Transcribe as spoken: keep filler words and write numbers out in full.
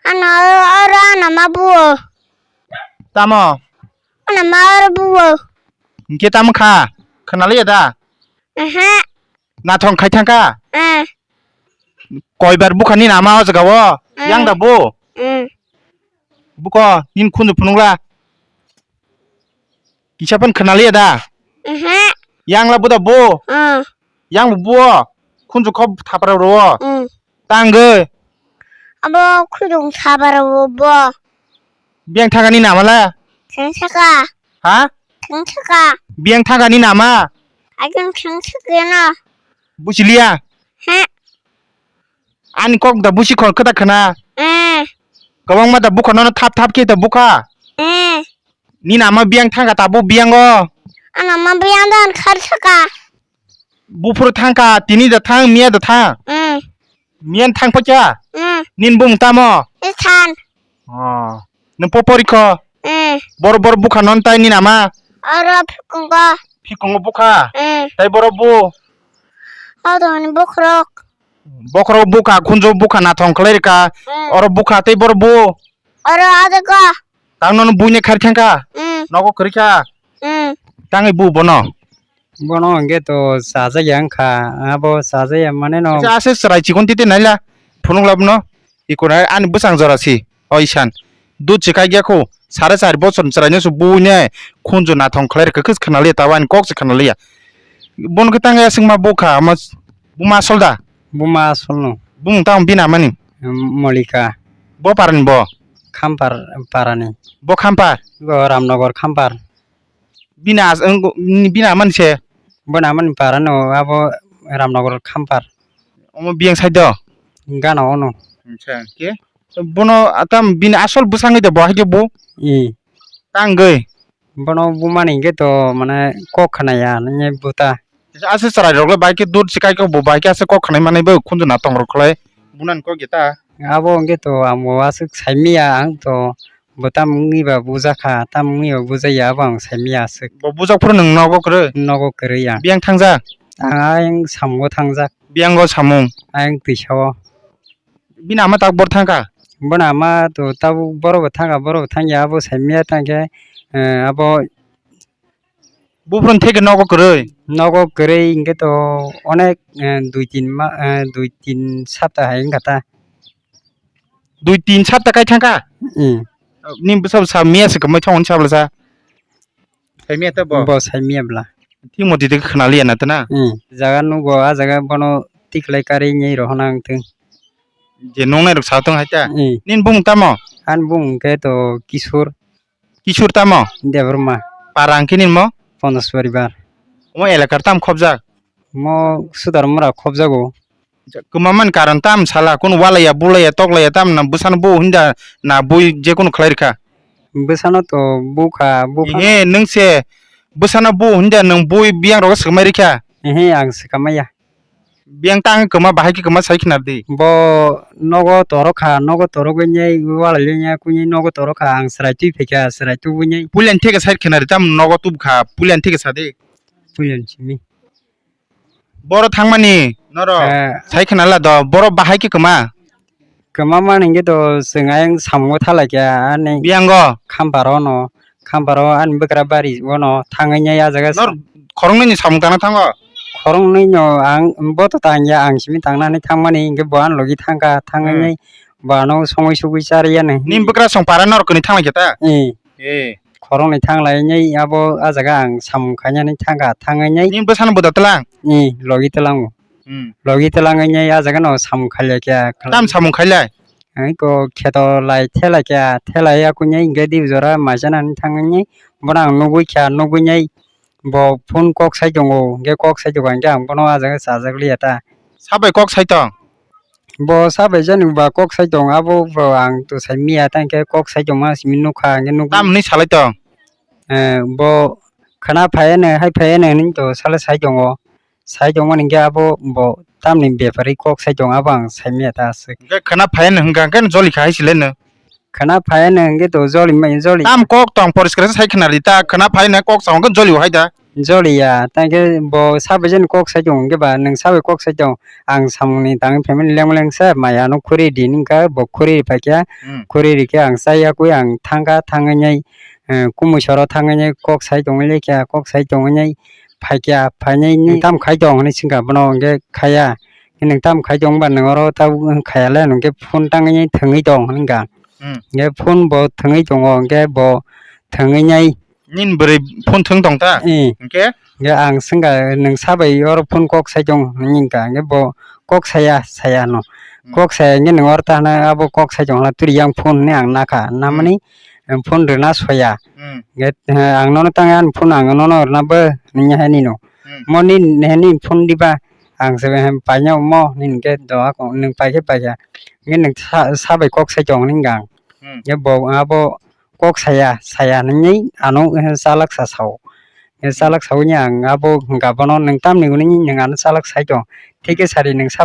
Ano oro ano ma buo. Tamo? Ano ma oro buo. Hingke tamo kha? Khwnaliya da? Aha. Nathong khai thangkha? Eh. Koibar bukha nini ama o jaga o? Eh. Yang da bo? Eh. Buko nini khunju phunukla. Kisa phan khwnaliya da? Aha. Yang la buda bo? Eh. Yang bo buo? Khunju kho thapra ro. Eh. Tangwi. Abo khujung sabar bo. Biyang thangani nama la? Thang saka. Ha? Thang saka. Biyang thangani nama? Agam thang sakeno. Buchiliya? Ha? Ani kok da busi khor khata khana. Eh. Kwbangma da bukha nono thap thap khe da bukha. Eh. Ni nama biyang thangka tabo biyango. Ana ma biyang dan khar saka. Buphuru thangka, tini da thang, miya da thang. Mm. Miyan thang pakya? Mm. Nin bung tamo? Isan. Oh. Nung poporikho? Mm. Bor bor bukha non tai nin ama? Oro phikungo. Phikungo bukha? Mm. Tai boro bu? Odoni bokhorok. Bokhorok bukha, khunju bukha, nathong khlai rikha. Mm. Oro bukha tai boro bu? Oro adeko. Tang nono buine khari thangka? Mm. Nogo kwrwi kha? Mm. Tangwi bu bono? Bono hwnkhe to chajakya wngkha, abo chajakya mane no. Kaisa aswk chwrai chikon tite naila, phunuk labno, ikonai ani bwsang jora si, o isan. Dud se kaikya kho, sare char bochor chwraino se buine khunju nathong khlai rwkha, khwnalia tabo ani kok se khwnalia. Bono khe tangwi aswk ma bukha, ama buma asol da? Buma asol no. Bumung tamo bini amani? Molika. Bo parani bo? Khampar parani. Bo Khampar? Bo Ramnagar Khampar. Bini as-, ang, bini amani se? Bini amani para no, abo Ramnagar Khampar. Omo biyang side o? Gana ono. Acha, ke? Bono atam bini asol bwsangwi de bo hai ke bo? I. Tangwi? Bono bumani hingke to mane kok khnaya nini buta. Aswk chwrai rok le bai ke dud se kai kok bo bai ke aswk kok khnai manai bo khunju na tong rok khlai bunani kok ge ta. Abo hingke to ang bo aswk saimanya ang to. Bo tam wngwi ba bujakha, tam wngwi ba bujaya, abo ang saimanya aswk. Bo bujak phuru nwng nogo kwrwi? Nogo kwrwi ang. Biyang thangjak? Ang ayang samungo thangjak. Biyango samung? Ayang twisa o. Bini ama tak bor thangkha? Boni ama to tabuk boro bo thangkha, boro bo thangya, abo saimanya tangkhe, eh, abo Buphuruni theke nogo kwrwi? Nogo kwrwi hingke to onek, eh, dui tin ma-, eh, dui tin sapta hai wngkha ta. Dui tin sapta kai thangkha? Mm. Nini bwsa bwsa miya se kwmai thangmani sabla sa. Sai miya ta bo? Bo sai miya bla. Thik moti de khwnaliya na ta na? Mm. Jaga nugo, a jaga bono tiklai karwi nai rohona ang thung. Je nong nai rok sa tong hai ta? Mm. Nini bumung tamo? Ani bumung khe to Kishore. Kishore tamo? Debbarma. Para hwnkhe nini mo? Pondas poribar. Omo elakar tam khobjak? Omo Sudarmura khobjago. Kwmamani karon tam sala, kunu walaya, bulaya, toklaya tam na bwsano bu hinda na bui je kunu khlai rikha? Bwsano to bukha, bukha. He, nwng se bwsano bu hinda nwng bui biyang rogo swkmai rikha? He, ang swkamaya. Biyang tang kwma bahai khe kwma sai khna di. Bo nogo torok kha, nogo torok wngnai, walai le nya kuinai nogo torok kha, ang chwrai twi phaikha, chwrai tubui nai. Puilani theke sai khna di, tam nogo tub kha, puilani theke sa di. Puilani simi. Boro thangmani norok. Eh. Sai khna la do, boro bahai khe kwma. Kwma mani hwnkhe to chwng ayang samungo thalai kha ani. Biyango? Khamparo no, khamparo ani bwkra bari o no thangwi nai a jaga. Nor khoroknwi ni samung tangna thango? Khoroknwi no ang bo to tangya, ang simi tangnani thangmani hwnkhe bo ani logi thangkha, thangwi Hmm. nai bo ano songwi sugwi chariyani. Nini bwkra song para norok kwnwi thanglai khe ta? Eh. Eh. Khoroknwi thanglai nai abo a jaga ang samung khainani thangkha, thangwi nai. Nini bwsano bwda tlang? Eh, logi tlango. Hmm. Logi twlangwi nai a jaga no samung khailai kha. Tam samung khailai? Ai ko kheto lai thelai kha, thelai ya kunyai hingke di jora maisa nani thangwi nai bono ang nugui kha, nugui nai bo phone kok sai tongo, hingke kok sai tongo hingke ang bono a jaga chajak liya ta. Sabai kok sai tong? Bo sabai jani ba kok sai tong, abo bo ang to sai miya ta hingke kok sai tongma simi nukha hingke nugui. Tam hinui salai tong? Eh, bo khana phaiya no, hai phaiya no hinui to sala sai tongo. Sai tongmani hingke abo bo tamni bepari kok sai tong abo ang saimanya ta aswk. Hingke khwna phaiya no hingka hingke no joli kha hai se le no. Khwna phaiya no hingke to joli mai joli. Tam kok tong poriskar khe sai khwna rwdi ta, khwna phaiya no kok tong khe joli o hai da. Joliya, tei khe bo sabai jani kok sai tongo, hwnkhe ba nwng sabai kok sai tongo. Ang samungni tangwi family lengma lengsa maya no khuri di hwnka, bo khuri ri paikha, Hmm. Khuri ri khe ang chaya kwi ang thangkha, thangwi nai, eh, kumui soro thangwi nai kok sai tongwi laikha, kok sai tongwi nai phaikha, phainai nwng tam khai tong hwnwi swngkha bono, hwnkhe khaya. Nwng tam khai tong ba nwng oro tabuk khaya le, hwnkhe phone tangwi nai thwngwi tong hwnka. Hmm. Hwnkhe phone bo thwngwi tongo, hwnkhe bo thwngwi nai. Nini bwrwi phone thwng tong ta? Eh. Hwnkhe? Hwnkhe ang swngkha, "Nwng sabai oro phone kok sai tong," hwnwi hwnkha. Hwnkhe bo, "Kok saya, saya no." Hmm. Kok saya hwnkhe nwng oro ta hwnwi abo kok sai tong hwnla turi yang phone hwnwi ang nakha. Hmm. Namani, eh, phone rwna soya. Hmm. Hwnkhe, eh, ang nono tang ani phone ang nono rwna bo hwnwi hai nino. Hmm. Mo nini, nini phone diba? Ang se, "Hem, paina omo," hwnwi hwnkhe doha kong, "Nwng paikhe paikha." Hwnkhe nwng sa-, sabai kok sai tong hwnwi hwnkha ang. Hmm. Hwnkhe bo abo kok saya, saya hwnwi ano, eh, chalak sa sao. Eh, chalak sawi ni ang abo hwnkha bono, "Nwng tamni hwnwi nwng ano chalak sai tong? Thik khe sari nwng sa